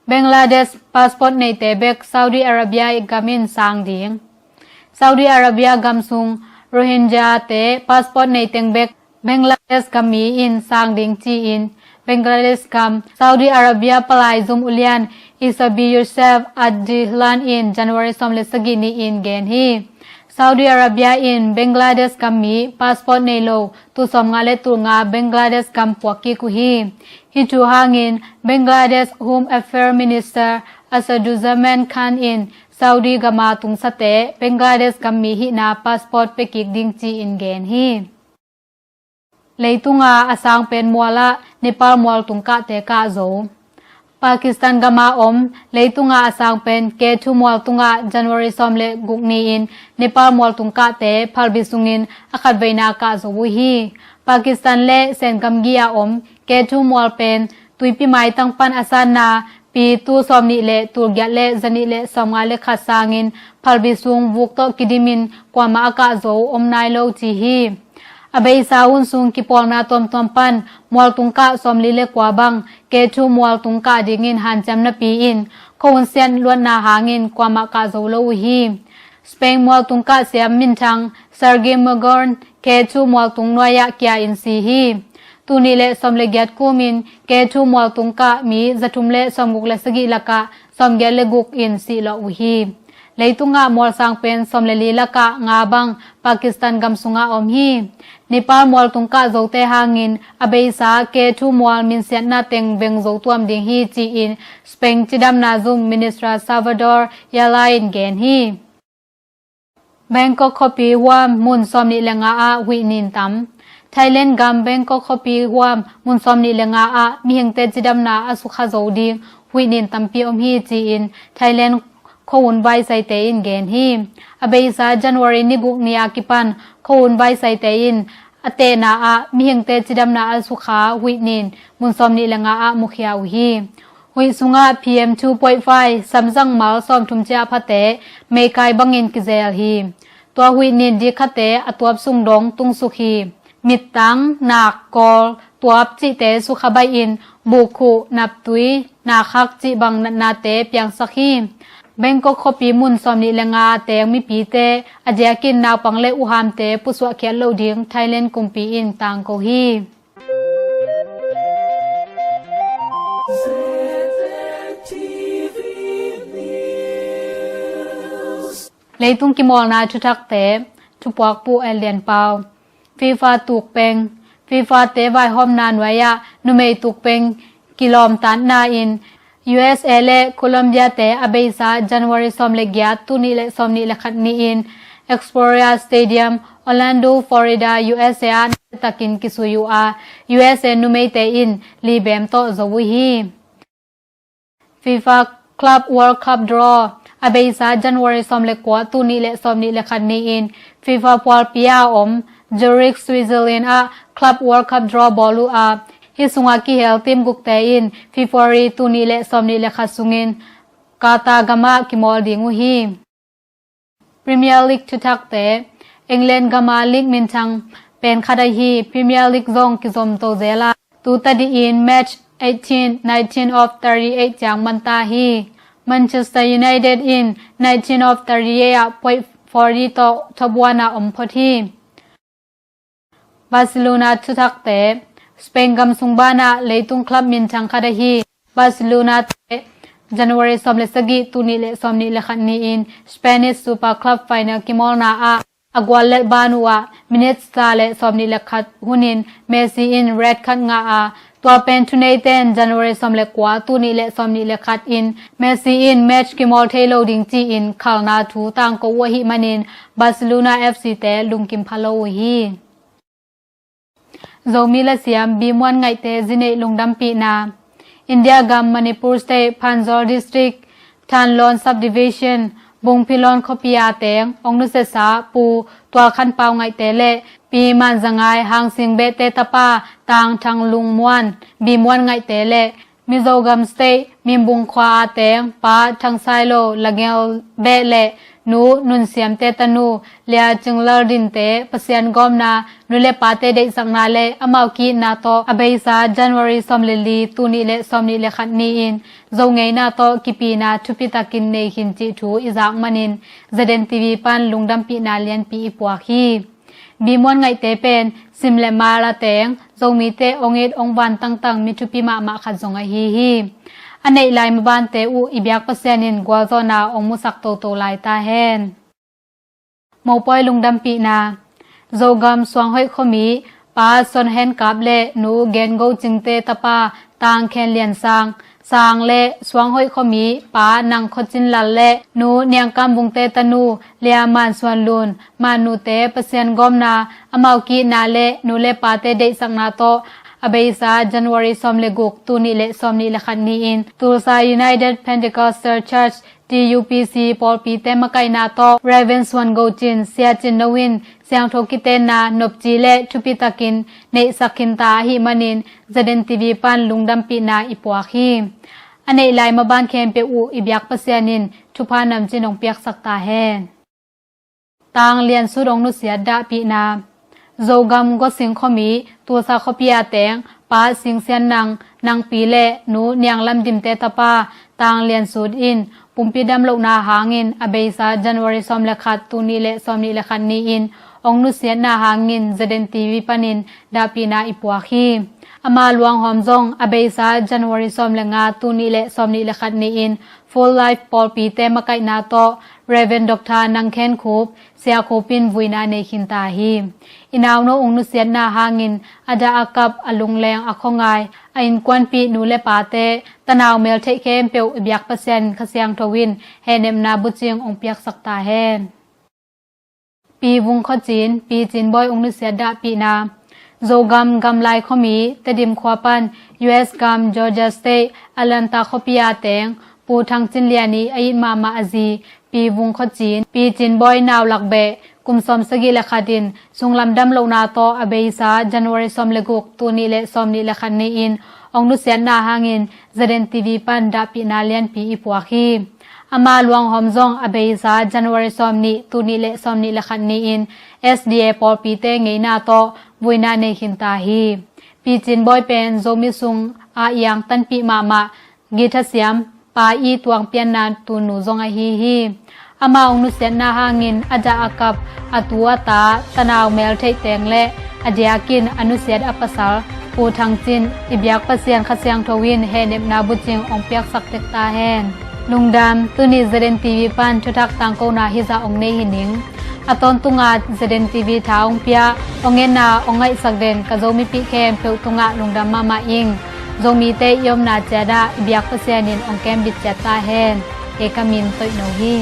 Bangladesh passport neite bek Saudi Arabia gam in sang ding. Saudi Arabia gam sung Rohingya-te passport nei teng bek Bangladesh gam mi in sang ding ci-in Bangladesh gam Saudi Arabia palai zum ulian Isabi Yusuf Adihlan in January sawm le sagih ni-in gen hi. Saudi Arabia in Bangladesh gam mi passport nei lo tul sawmnga le tul nga Bangladesh gam puak kik uh hi. Hih thu hangin Bangladesh Home Affairs Minister Asaduzzaman Khan in Saudi gama tungsate Bangladesh gam mi hihna passport pia kik ding ci-in gen hi. Leitunga a sang pen mual ah Nepal mual tungkahte kah zo. Pakistan gama om leitunga a sang pen K two mual tungah January sawm le guk ni-in Nepal mual tungkahte phalbi sungin a khatveina kah zo uh hi. Pakistan le Sen gamgi a om K two mual pen tuipi maitang pan a sanna pi tul sawmnih le tul giat le zanih le sawmnga le khat sangin phalbi sung vuk tawh kidimin kuamah a kah zo om nai lo ci hi. A beisa hun sung kipawlna tuamtuam pan mual tungkah sawmli le kua bang K two mual tungkah dingin hanciam napi-in khuahun siat luatna hangin kuamah kah zo lo uh hi. Spain mual tungkah siam minthang Sergi Magón K two mual tung nuai-ah kia in si hi. Tul nih le sawm le giat kumin K two mual tungkah mi zathum le sawmguk le sagih lakah sawmgiat le guk in sih lawh uh hi. Leitungah mual sang pen sawm le li lakah nga bang Pakistan gam sungah om hi. Nepal mual tungkah zote hangin a beisa K two mual minsiatna teng veng zo tuam ding hi ci-in Spain cidamna zum Minister Salvador Yala in gen hi. Bangkok khuapi huam mun sawmnih le nga ah huih nin tam. Thailand gam Bangkok khuapi huam mun sawmnih le nga ah mihingte cidamna a sukha zo ding huih nin tampi om hi ci-in Thailand khuahun vaisaite in gen hi. A beisa January ni guk ni a kipan khuahun vaisaite in a tehna ah mihingte cidamna a sukha huih nin mun sawmnih le nga ah mukhia uh hi. Huih sungah P M two point five samzang mal sawmthum cia phate meikai bangin kizel hi. Tua huih nin dikhate a tuap sung dong tungsuk hi. Mittang, nak, kawl, tuap cihte sukha baih in bukhuh, naptui, nakhak cih bang natnate piangsak hi. Bangkok khuapi mun sawmnih le nga a teng mipite a diakin naupang le uhamte pusuahkhiat loh ding Thailand kumpi in tangko hi. Leitung kimawlna thuthakte, thupuakpu Elian Pau. FIFA tukpeng. FIFA-te vaihawmna nuai-ah numei tukpeng kilawmtatna in U S A le Colombia-te a beisa January sawm le giat tul nih le sawmnih le khat ni-in Exploria Stadium, Orlando, Florida, U S A ah nasiatakin kisui uh a, U S A numeite in li bem tawh zo uh hi. FIFA Club World Cup Draw a beisa January sawm le kua tul nih le sawmnih le khat ni-in FIFA pualpi a om Zurich, Switzerland ah Club World Cup Draw bawl uh a, hih sungah kihel team gukte in February tul nih le sawmnih le khat sungin Qatar gamah kimawl ding uh hi. Premier League thuthakte. England gama league minthang pen khat ahi Premier League zong kizomto zel a, tu tadih in match eighteen, nineteen of thirty-eight ciang man ta hi. Manchester United in nineteen of thirty-eight ah point forty tawh top one ah om phot hi. Barcelona thuthakte. Spain gam sung banah leitung club minthang khat ahi Barcelona-te January sawm le sagih tul nih le sawmnih le khat ni-in Spanish Super Club final kimawlna ah a gual let ban uh ah minute za le sawmnih le khat hunin Messi in red card ngah a, tua pen thuneite'n January sawm le kua tul nih le sawmnih le khat in Messi in match kimawl thei lo ding ci-in khalna thu tangko uh ahih manin Barcelona F C-te lungkim pha lo uh hi. Zomi lasiam Bimuan Ngaihte zineih lungdampihna. India gam Manipur State Phanzawl District Thanlon Subdivision Bungphilon khuapi a teng ong nusiasa Pu Tual Khan Pau Ngaihte le Pi Man Za Ngai Hang Sing Behte tapa Tang Thang Lung Muan Bimuan Ngaihte le Mizogam State Mimbung khua a teng Pa Thang Sai Lo Langel Beh le Nu Nun Siamte tanu Lia Cing Lal Dinte Pasian gawmna, nu le pate deihsakna le amau ki-itna tawh a beisa January sawm le li tul nih le sawmnih le khat ni-in Zo ngeina tawh kipina thupitakin nei khin cih thu i zak manin Zaden T V pan lungdampihna lianpi i puak hi. Bimuan Ngaihte pen sim le mal a teng Zomite ong it ong van tangtang mi thupi mahmah khat zong ahi hi. A neih lai mabante uh i biak Pasian in gualzawhna ong musak toto lai ta hen. Mopawi lungdampihna. Zogam Suanghoih khuami Pa Suan Hen Kap le Nu Gen Go Cingte tapa Tang Khen Lian Sang, Sang le Suanghoih khuami Pa Nang Khaw Cin Lal le Nu Niang Kam Vungte tanu Lia Man Suan Lun, Manute Pasian gawmna, amau ki-itna le nu le pate deihsakna tawh a beisa January sawm le guk, tul nih le sawm nih le khat ni-in Tulsa United Pentecostal Church, T U P C, pawlpite makaihna tawh Rev. Suan Go Cin, Sia Cin No in siangtho kitenna nopci le thupitakin neihsak khinta ahih manin Z N T V pan lungdampihna i puak hi. A neih lai maban khempeuh uh i biak Pasian in thupha namcin ong piaksak ta hen. Tang Lian Sut ong nusiat dahpihna. Zogam Gosing khuami Tulsa khuapi a teng Pa Sing Sian Nang, Nangpi le Nu Niang Lam Dimte tapa Tang Lian Sut in pumpi damlohna hangin a beisa January sawm le khat, tul nih le sawm nih le khat ni-in ong nusiatna hangin Z N T V panin dahpihna i puak hi. Ama luanghawm zong a beisa January sawm le nga, tul nih le sawm nih le khat ni-in Full Life pawlpite makaihna tawh Rev. Doctor Nang Khen Khup, Sia Khup in vuina nei khinta hi. I nauno ong nusiatna hangin a dah a kap, a lungleng, a khuangai, a innkuanpih nu le pate, tanau meltheih khempeuh i biak Pasian Kha Siangtho in hehnepna bucing ong piaksak ta hen. Pi Vung Khaw Cin, Pi Cin Bawi ong nusiat dahpihna. Zogam Gamlai khuami Tedim khua pan U S gam Georgia State, Atlanta khuapi a teng Pu Thang Cin Lian i a it mahmah a zi Pi Vung Khaw Cin, Pi Cin Bawi naulak beh kum sawm sagih le khat in sunglam damlohna tawh a beisa January sawm le guk, tul nih le sawm nih le khat ni-in ong nusiatna hangin Z N T V pan dahpihna lianpi i puak hi. Ama luanghawm zong a beisa January sawm nih, tul nih le sawm nih le khat ni-in S D A pawlpite ngeina tawh vuina nei khinta hi. Pi Cin Bawi pen Zomi sung a iang tanpih mahmah, guitar siam, pa i tuang pianna tunu zong ahi hi. Ama ong nusiatna hangin a dah a kap, a tu a ta, tanau meltheih teng le a diakin a nusiat a pasal Pu Thang Cin i biak Pasian Kha Siangtho in hehnepna bucing ong piaksak tek ta hen. Lungdam. Tuni Z N T V pan thuthak tangkona hizah ong nei hi ning. A tawntunga Z N T V tha ong pia, ong enna ong ngaihsak den ka Zomipih khempeuh tungah lungdam mahmah ing. Zomite i omna ciat ah i biak Pasian in ong kembit ciat ta hen. Kei ka min Toih No hi.